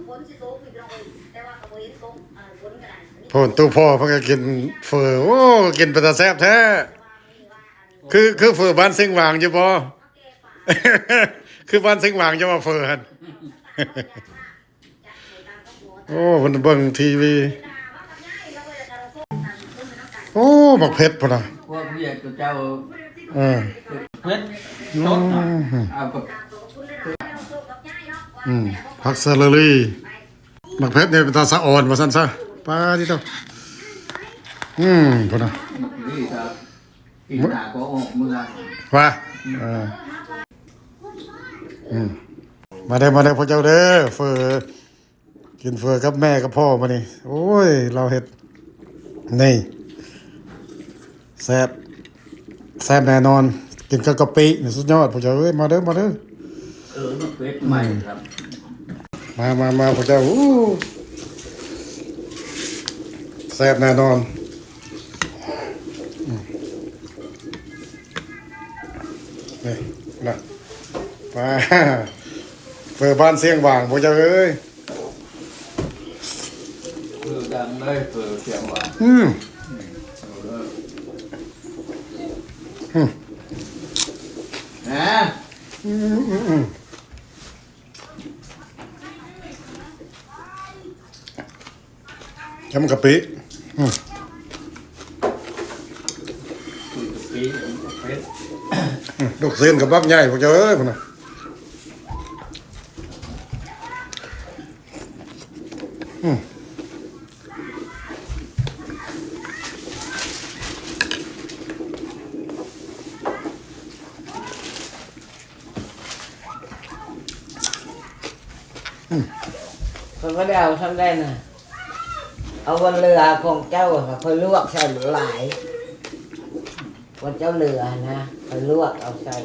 ໂພນ ຕູ້ພໍ່ເພິ່ນກໍກິນເຝີ ໂອ້ ກິນເປັນຕາແຊບແທ້. ຄື ຄືເຝີບ້ານຊຽງຫວາງຢູ່ບໍ່? ຄືບ້ານຊຽງຫວາງຢູ່ບໍ່ເຝີຫັ້ນ? ໂອ້ ເພິ່ນເບິ່ງທີວີ. ໂອ້ ໝາກເຜັດພຸ້ນນະ. ພວກວຽດເຂົາເຈົ້າ ເອີ ເຜັດ ອືມ ສົດນະ ເອົາກັບ ອືມ ຜັກເຊີຣີ. ໝາກເຜັດນີ້ເປັນຕາສະອອນວ່າຊັ້ນຊະ. ປາດຕິໂທ. ອືມ ພຸ້ນນະ. ໝາກເຜັດນີ້ກໍ ປີໜ້າກໍອອກເມືອວ່າ. ເອີ ອືມ ມາເດີ ມາເດີພວກເຈົ້າເດີ ເຝີ ກິນເຝີກັບແມ່ກັບພໍ່ມື້ນີ້. ໂອ້ຍ ລາວເຮັດ ນີ້ ແຊບ ແຊບແນ່ນອນ. ກິນກັບກະປິນີ້ສຸດຍອດພວກເຈົ້າເອີຍ. ມາເດີ ມາເດີ. ເອີ ໝາກເຜັດໃໝ່ຄັບ. ມາ ມາ ມາພວກເຈົ້າ. ໂອ້ ແຊບແນ່ນອນ. ອືມ ນີ້ນະ ປາ ເຝີບ້ານຊຽງຫວາງພວກເຈົ້າເອີຍ. ເຝີດັງເລີຍ ເຝີຊຽງຫວາງ. ອືມ ອືມ ອືມ ອືມ ອືມ ແລ້ວມັນກະປິ. ອືມ ກະປິ ເຜັດ. ອືມ ລູກຊີ້ນກໍບັກໃຫຍ່ພວກເຈົ້າເອີຍ ພຸ້ນນະ. ອືມ ອືມ ຂ້ອຍບໍ່ໄດ້ເອົາສ່ຳໃດນະ ເອົາບ່ອນເຫຼືອຂອງເຈົ້າ ຂ້ອຍລວກໃສ່ຫຼາຍ. ບ່ອນເຈົ້າເຫຼືອນະ ຂ້ອຍລວກເອົາໃສ່.